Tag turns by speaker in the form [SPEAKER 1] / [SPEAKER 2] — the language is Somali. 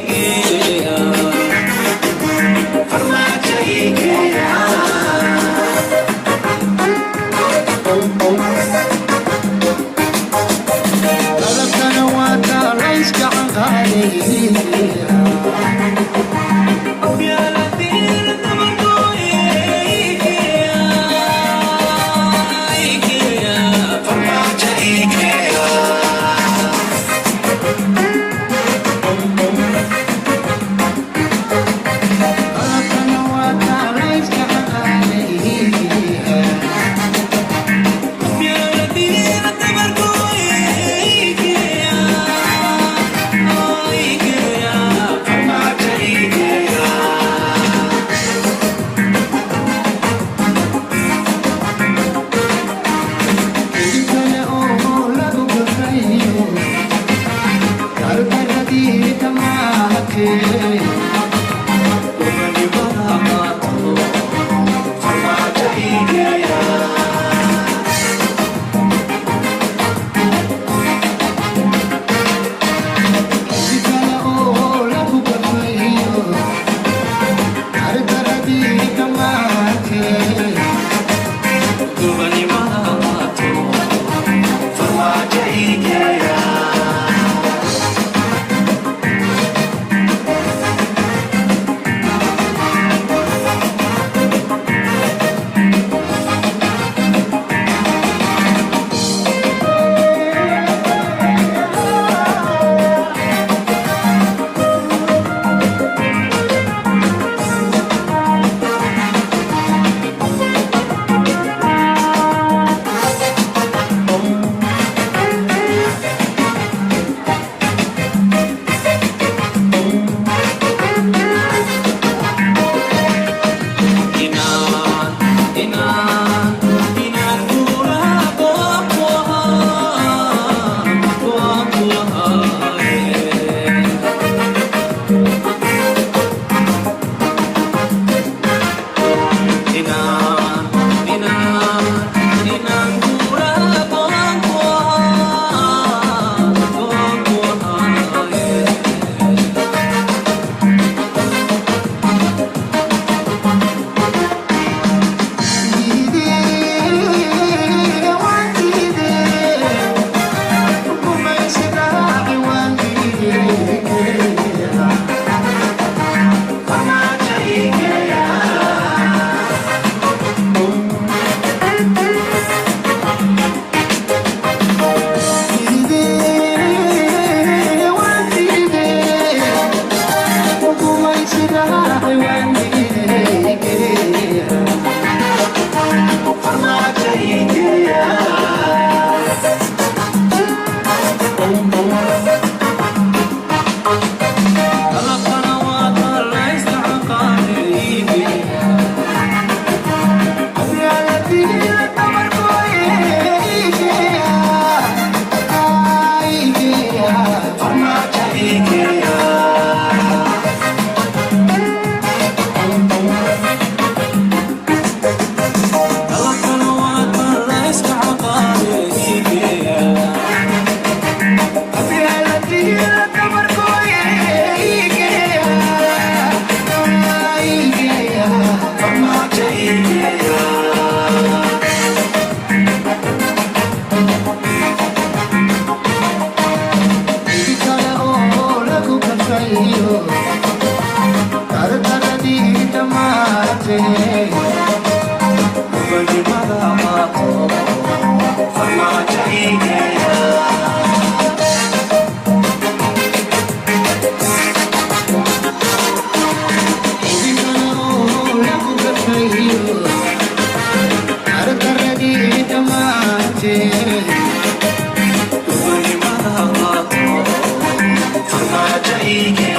[SPEAKER 1] Igeeya, Farmaajo igeeya.
[SPEAKER 2] Qalabkana waa taa layska canqaadaya.
[SPEAKER 1] Qabyaaladiina dabargooye igeeya, igeeya, Farmaajo igeeya.
[SPEAKER 2] Qalabkana waa taa layska canqaadaya.
[SPEAKER 1] Qabyaaladiina dabargooye igeeya, igeeya, Farmaajo igeeya.
[SPEAKER 2] Kale oo lagu gafrayo gardaradii dhammaatee.
[SPEAKER 1] Gobonimada qaato, Farmaajo igeeya.
[SPEAKER 2] Kale oo lagu gafrayo gardaradii dhammaatee.
[SPEAKER 1] Gobonimada qaato, Farmaajo igeeya. Inaan, inaan, inaan guulaa go'aan ku ahaa, go'aan ku ahaaye. Inaan, inaan, inaan guulaa go'aan ku ahaa, go'aan ku ahaaye.
[SPEAKER 2] Diidee waan diidee gumaysi raaci waan diidee.
[SPEAKER 1] Farmaajo igeeya.
[SPEAKER 2] Diidee waan diidee gumaysi raaci waan diidee.
[SPEAKER 1] Farmaajo igeeya. Qalabkana waa taa layska canqaade igeeya.
[SPEAKER 2] Qabyaaladiina dabargooye igeeya, igeeya.
[SPEAKER 1] Farmaajo igeeya. Qalabkana waa taa layska canqaade igeeya.
[SPEAKER 2] Qabyaaladiina dabargooye igeeya, igeeya.
[SPEAKER 1] Farmaajo igeeya.
[SPEAKER 2] Kale oo lagu gafrayo gardaradii dhammaatee.
[SPEAKER 1] Gobonimada qaato, Farmaajo igeeya.
[SPEAKER 2] Kale oo lagu gafrayo gardaradii dhammaatee.
[SPEAKER 1] Gobonimada qaato, Farmaajo igeeya.